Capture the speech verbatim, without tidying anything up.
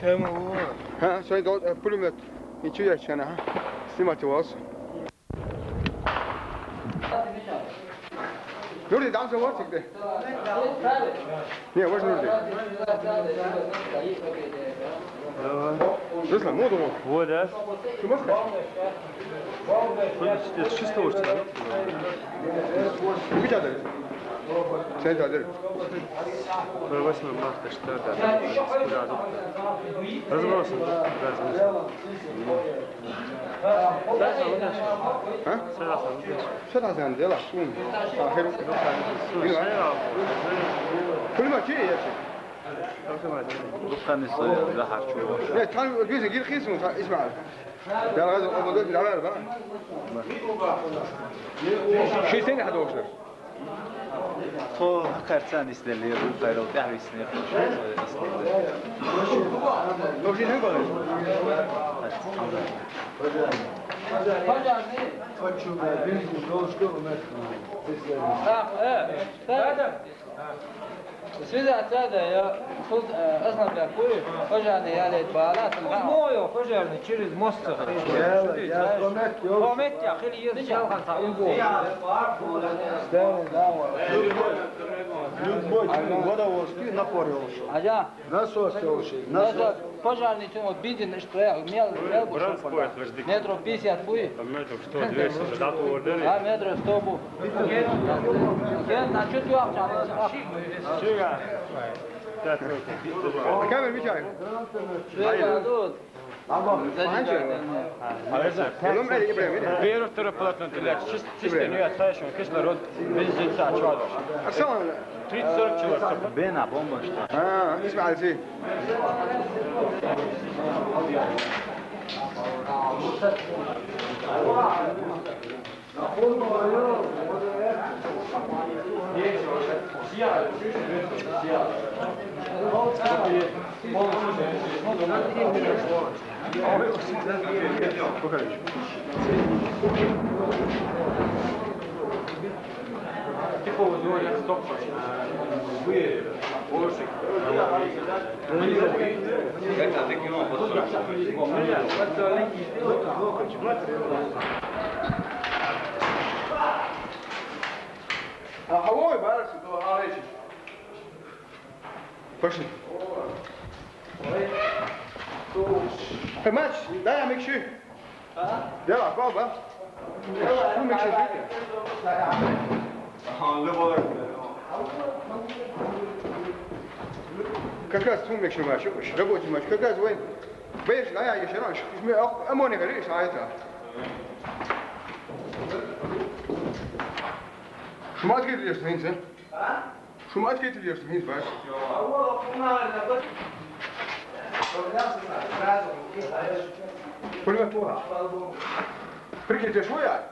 ХӀа, шоай дол-, э, пулемёт. Ничего я чана, а? Снимать вас. Нурди, дам за вортик де. Не, вож Нурди. Давай. Руслан, моду. Вот, да? Шу маска? Здесь чисто очень, да? Вы чё дали? Чё дали? Восьмое марта, что да, да, да, да, да. Разбросано, да, разбросано. А? Сразу, сразу, да, ладно. Пулемёт чей я чи? Дуккан ниса я, захар чу. Не, тан, биз гир хисун, Исмаил. Я разу ободо бирава ба. Ши сен хадошда. Хо, харцан истелер, хайрал тахвисне. Ноши не говорит. Хочу, бензин, дошку, Так, э, да, да. Связаться да, я тут, э, основной такой, пожарный я лет бала, там, ну, я пожарный через мост. Я, я, Хомет, я. Хомет, я, хили, я, я, я. Любой, любой, водовозки напор. Ага. Насос, слушай, насос. Пожарный, вот, бензин, что я, мел, мел, Бронспойт, подожди. Метров пятьдесят будет. Там метров сто, двести, да, то ордер. А, метров сто будет. Кен, на чё ты вообще? Чего? Камера мешает. Чё я тут? Первый, второй полотно, блядь, чис-, чисто не отстаешь, он кислород, бензин, чё, чё? Арсен. Тридцать-сорок человек. Бена, бомба, что ли? А, Исмаил, ты. А, хавой, барс, то, а, эти. Пошли. Э, Макс, дай я микши. А? Да, баба. Шу микши. Как раз ту микши, Макс, рабочий Макс, как раз вы. Беш, да, я ещё раз. Мы, а, а, мы не говоришь, а это. Шмат говоришь, а? Шумо ат хетидеш мин баш. Пулемёт ура. Прикинь, ты шо я?